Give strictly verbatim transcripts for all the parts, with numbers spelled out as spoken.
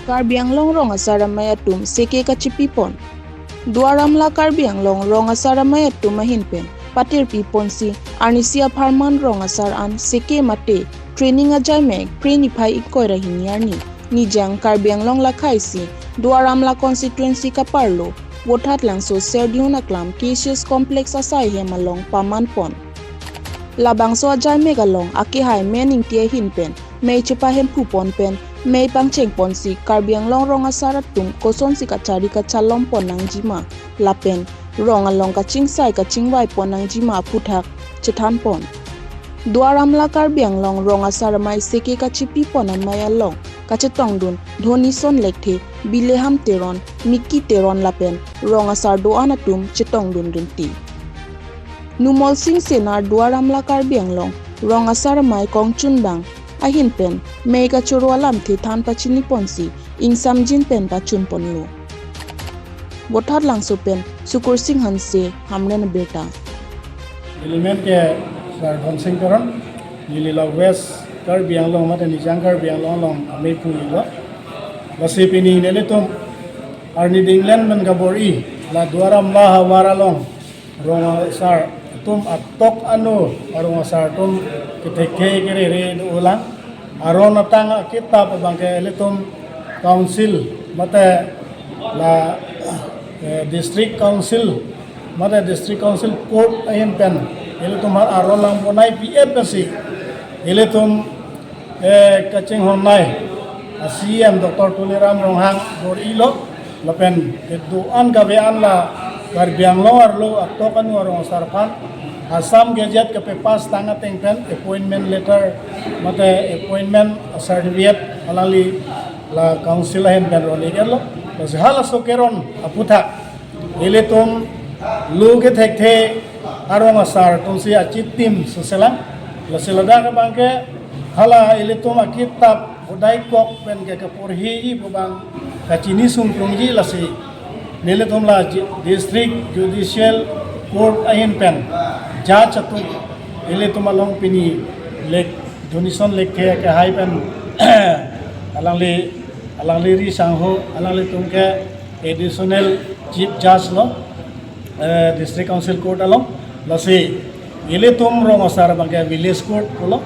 Karbi Anglong rong asar amei atum seke kachipipon. Duar Amla Karbi Anglong rong asar amei atum ahin pen patirpiponsi arnisi apharman rong asar an seke mate training ajai mek Phre niphai ingkoi ra hini arni Nijang Karbi Anglong lakhai si Duar Amla constituency kaparlo Vothatlangso Serdihun aklam K C S complex asai hem along pamanpon. Labangso ajai mek along akehai Men Ingti ahin pen mei chepahemphupon pen mei pangchengponsi Karbi Anglong rong asar atum kosonsi kachari kachalompon nangjima lapen rong along kachingsai kachingvaipon nangjima aphuthak chethanpon. Duar Amla Karbi Anglong rong asar amei seke kachipipon amei along kachetongdun Dhonison Lekthe, Bileham Teron, Mickey Teron lapen rong asar do-an atum chetongdun dunti. Numol Sing Senar Duar Amla Karbi Anglong rong asar amei kongchunbang ahin pen mei kachoro alamthe than pachiniponsi ingsamjin pen pachunponlo. Vothatlangso pen Sukursing Hanse, Hamren Abirta. Element ke Sar Dhonsing Teron, neli la West Karbi Anglong mate Nijang Karbi Anglong along amei phu lo. Lasi pini nelitum arni dinglen men kabor-i la Duar Amla havar along rong asar atum atok anu arong asar atum kethekthe kerere do-olang. Aron atang akitap abangke ilitum council mate la, eh, district council mate district council court ahin pen ilitum har aron lang bonai P F si ilitum, eh, kachinghon nai C E M Doctor Tuliram Ronghang bor-ilo lapen kedo-an kave-an la Karbi Anglong arlo atok anu arong asar aphan Assam Gazette kepass tang ateng pen appointment letter mate appointment certificate alangli la council ahin pen ron-iklo. Lasi halaso keron aphuthak ilitum lo kethekthe arong asar atumsi achitim suselang. Lasi ladak abangke hala ilitum akitap bodai kok pen ke kaporhi-i pu abang kachini sungkrungji lasi nelitum la ji-, District Judicial Court ahin pen judge atum ilitum along pini Lek Dhonison Lekthe akehai pen alangli, alangli ri sangho alanglitum ke Additional Chief Judge lo, eh, District Council Court along. Lasi ilitum rong asar abangke Village Court pulo,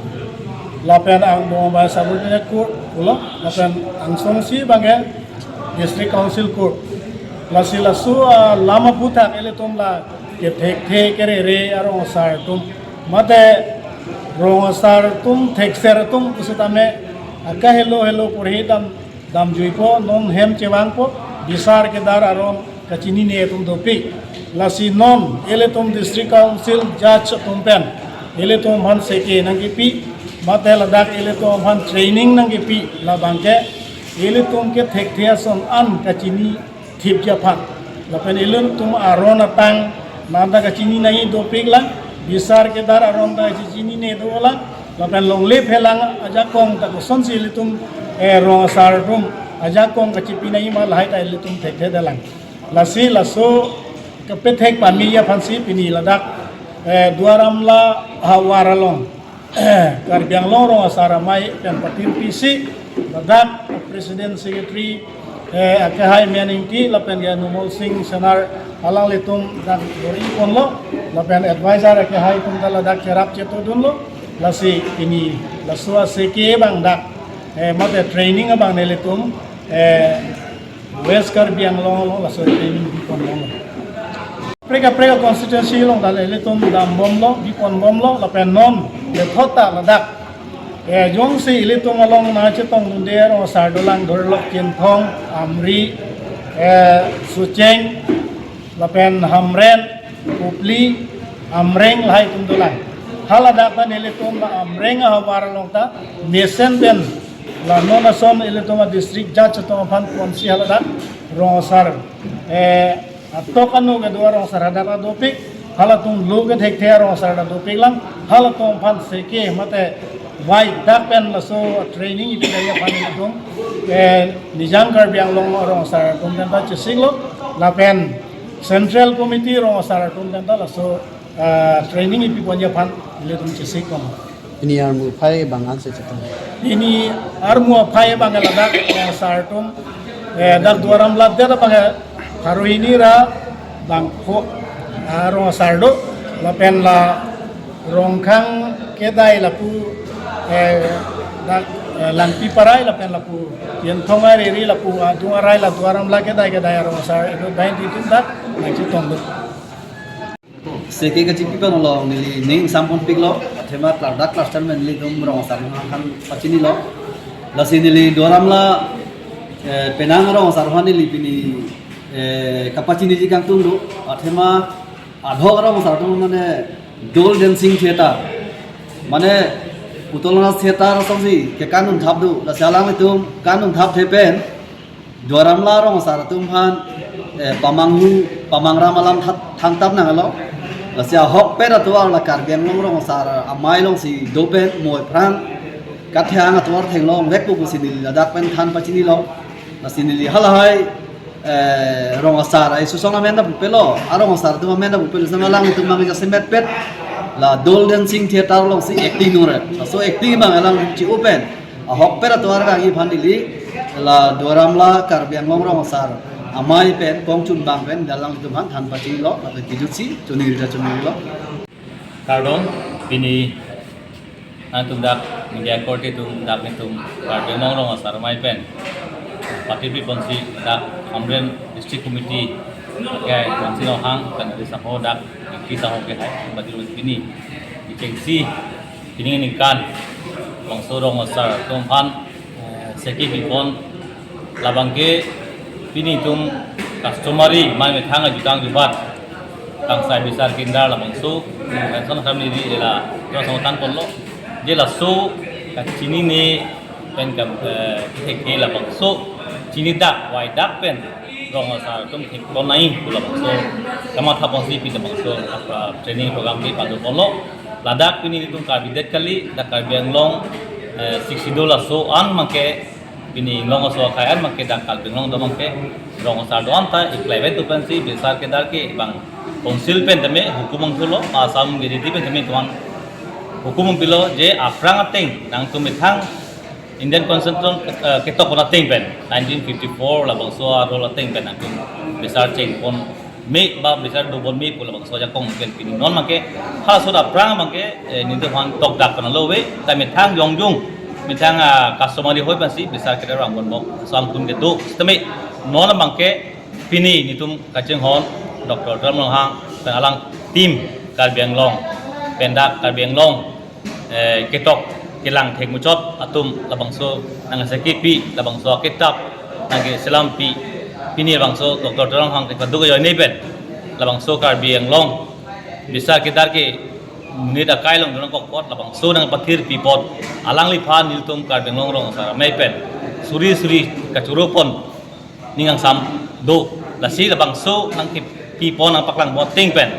lapen angbong abang Subordinate Court pulo, lapen angsongsi abangke District Council Court. Lasi laso, ah, alam aphuthak ilitum la kethekthe kerere arong asar atum mate rong asar atum thekser atum pusitame akahelo helo porhi dam damjuipo, non hem chevangpo, bisar kedar aron kachinine atum dopik. Lasi non ilitum District Council Judge atum pen ilitum aphan seke nangkepi mate ladak ilitum aphan training nangkepi labangke ilitum kethekthe ason an kachini thipji aphan. Lapen ilitum aron atang nangta kachini nangji dopiklang, bisar kedar aron ta kachinine dolang, lapen longle phelang ajakong ta kosonsi ilitum, eh, rong asar atum ajakong kachipi nangji ma lahai ta ilitum thekthedelang. Lasi laso kepethek pamiji aphansi pini ladak, eh, Duar Amla havar along Karbi Anglong rong asar amei pen patirpisi ladak President Secretary, eh, akehai Men Ingti lapen ke Numol Sing Senar alanglitum dak bor-iponlo lapen advisor akehai atum ta ladak cherap chetodunlo. Lasi pini laso aseke abang dak, eh, mate training abang nelitum, eh, West Karbi Anglong along laso training biponlonglo. Kaprek kaprek constituency along ta ilitum dambomlo, biponbomlo, lapen non lethot ta ladak, eh, jongsi ilitum along nangchetongdunde arong asar dolang, Dorlok, Chinthong, Amri, eh, Socheng, lapen Hamren, Kopili, Amreng lahai atum dolang. Haladak ta nelitum la Amreng ahavar along ta mesen pen la non ason ilitum a-district judge atum aphan ponsi haladak rong asar, eh, atok anu kedo arong asar hadak ta dopik, halatum lo kethekthe arong asar ta dopiklang, halatum aphan seke mate vai dak pen laso training ipi nangji aphan ilitum, eh, Nijang Karbi Anglong arong asar atum pen ta chesiklo, lapen Central Committee rong asar atum pen ta laso, ah, training ipiponji aphan ilitum chesiklo. Pini armu aphai abang ansi chetong. Pini armu aphai abang ladak, eh, sar atum, eh, dak Duar Amla det abang, eh, pharo hini ra bangpho, ah, rong asar do, lapen la Rongkhang kedai lapu, eh, dak, eh, Langpi Parai lapen lapu Yenthong Ariri lapu, ah, adung arai la Duar Amla kedai kedai rong asar do, bai di atum dak nangchetong do. Seke kachipi pon along neli ning sampon piklo, athema klardak cluster men nelitum rong asar aphan pachinilo. Lasi neli Duar Amla, eh, penang rong asar aphan neli pini, eh, kapachiniji kangtung do, athema adhok rong asar atum mane Dol Dancing Theatre, mane Putola Theatre asonsi kekan un thap do, lasi alanglitum kan un thapthe pen Duar Amla rong asar atum aphan, eh, pamanghu pamangram alam that-, thangtap nanglo. Lasi ahokpet atovar la Karbi Anglong rong asar amei alongsi do pen mo aphrang kathang atovar theklong vekpo pusi neli ladak pen than pachinilo. Lasi neli halahai, eh, rong asar ai susong amen ta pupelo, arong asar atum amen ta pupelo, sama alanglitum mang jasemet pet la Dol Dancing Theatre alongsi acting nore. Laso acting abang alang chi open ahokpet atovar kangji aphan neli la Duar Amla Karbi Anglong rong asar amei pen kongchun abang pen alanglitum aphan than pachinilo, lapen kijutsi choningri ta choningrilo. Kardom, pini nangtum dak media korte atum dak nelitum Karbi Anglong rong asar amei pen patirpi ponsi dak Hamren District Committee ke Mansing Ronghang pen adi sangho dak Ingti sangho ke hai bagi pini ichengsi pini ningkan labangso rong asar atum aphan, eh, seke pipon labang ke pini atum customary mai methang ajutang jubat kangsai bisar kindar labangso, eh, son kami di la terus tan ponlo je laso kachinine pen kam, eh, kethek ke labangso chinidak waidak pen rong asar atum thek pon nai pu labangso kamatha ponsi pini labangso, ah, training program ke padu ponlo. Ladak pini nelitum Karbi det kali, dak Karbi Anglong, eh, Sixth Schedule aso an abang ke pini Inglong aso akhai an abang ke dak Karbi Anglong do abang ke rong asar do-an ta iklai vet tu pensi bisar kedar ke bang Council pen tame hukum angthulo, Assam G D T pen tame tuan hukum pilo je aphrang ateng nangtum methang Indian Constitution, eh, ketok pon ateng pen nineteen fifty-four labangso arol ateng pen nangtum bisar cheng pon me ba bisar do pon me pu labangso ajakong pen pini non abang ke halaso aphrang abang ke, eh, nelitum aphan tokdak pon lo ave, ta methang jongjung methang, ah, customary hoi pensi bisar kedar rang pon bok so angkun kedo. Sitame non abang ke pini nelitum kachinghon Doctor Tuliram Ronghang pen alang team Karbi Anglong pen dak Karbi Anglong, eh, ketok kelang thek muchot atum labangso nangsekepi, labangso akitap nangkeselampi, pini labangso Doctor Tuliram Ronghang kepaduk ajoine pen labangso Karbi Anglong bisar kedar ke monit akai along dun nangkok apot labangso nangpathirpi apot alangliphan nelitum Karbi Anglong rong asar amei pen suri suri kachoro pon ning angsam do. Lasi labangso nangkepi pon nangpaklang pon ateng pen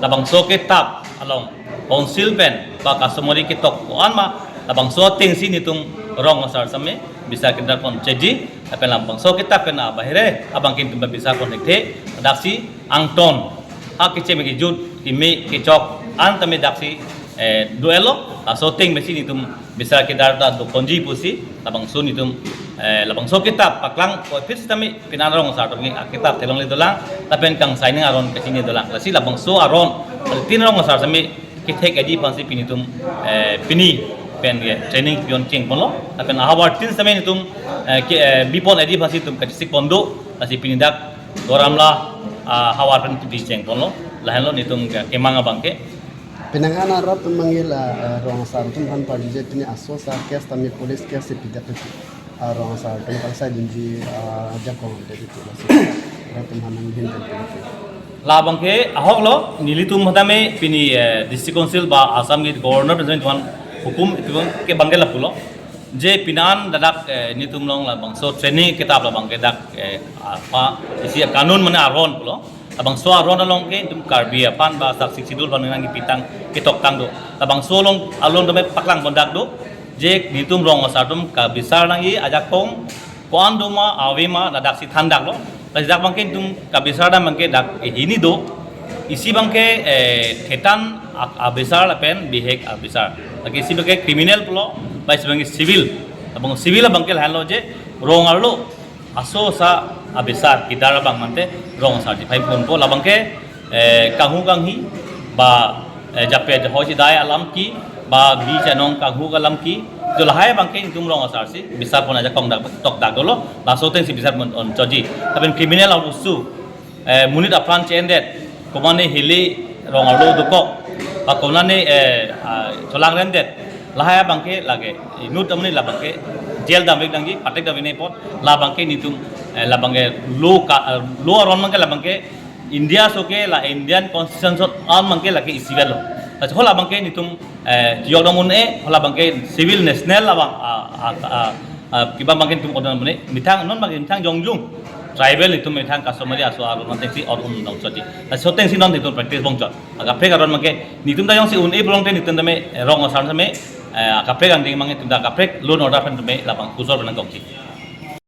labangso kitap along Council pen ba customary ketok ko-an ma labangso atengsi nelitum rong asar same bisar kedar pon cheji, lapen labangso kitap pen abahire abang ke nelitum bisar pon thekthe, daksi angton ha kechem kejut keme kechok an tame daksi, eh, do-etlo, laso ateng pensi nelitum bisar kedar ta do ponji pusi labangso nelitum, eh, labangso kitap paklang ko phit sitame pini an rong asar atum ke akitap theklongle dolang, lapen kangsai ning aron kachini dolang. Lasi labangso aron tin rong asar same kethek adi aphansi pini nelitum, eh, pini pen ke training pion cheng ponlo, lapen ahavar tin same nelitum, eh, ke, eh, bipon adi aphansi nelitum kachesik pon do, lasi pini dak Duar Amla, ah, havar pen pini cheng ponlo, lahenlo nelitum ke kemang abang ke. Penang an arat atum mangil, ah, rong asar atum aphan parjuje pini aso sa case tame police case si pidak itu. Ah, rong asar atum kangsai dunji, ah, ajakong ante itu lasi arat atum aphan nanghin pen itu. Labang ke ahoklo, nelitum hatame pini, eh, District Council ba Assam ke Governor President tuan hukum itu ke bang ke lapulo. Je pini an ladak, eh, nelitum along labangso training kitap labang ke dak, eh, apa isi kanun mane aron pulo. Labangso aron along ke nelitum Karbi aphan ba sak Sixth Schedule aphan nangkepitang ketoktang do. Labangso along along tame paklang pondak do. Je nelitum rong asar atum kabisar nangji ajakong ko-an do ma ave ma ladak si thandaklo. Ladak abang ke nelitum kabisar dam abang ke dak, eh, hini do. Isi abang ke, eh, thetan Ak-, abisar lapen bihek abisar. Lake isi abangke criminal pulo, ba isi abangke civil. Abang civil abangke lahenlo je rong arlo aso sa abisar kedar abang mate rong asarsi fine ponpo. Labangke, eh, kanghu kanghi ba, eh, jape jahoi chedai alam ke ba bi chanong kanghu alam ke, jo lahai abangke netum rong asarsi bisar pon ajakong dak tokdak dolo, laso atengsi bisar pon-onchotji. Lapen criminal abusu, eh, monit apran che-endet, komatne hili rong arlo dokok, ba komatne, eh, ah, cholang rendet, lahai abangke lake inut amonit labangke jail damvek nangji, patek damvek nangji apot, labangke netum, eh, labangke law ka, eh, law aron abangke labangke India aso ke la Indian Constitution aron abangke lake isivet lo. Lasi halabangke netum, eh, jiyok dong un-e, halabangke civil national abang, ah, ah, ah, ah, kiba abangke netum odon mane, methang non abangke methang jongjung tribal netum methang customary aso aron atengsi odon dongchotji. Laso atengsi non netum practice bongchot. Akaprek aron abangke netum ta jongsi un-e pulote netum tame, eh, rong asar tame, eh, akaprek angdeng abangke netum ta akaprek law and order pen tame labang kusor pen nangkokji.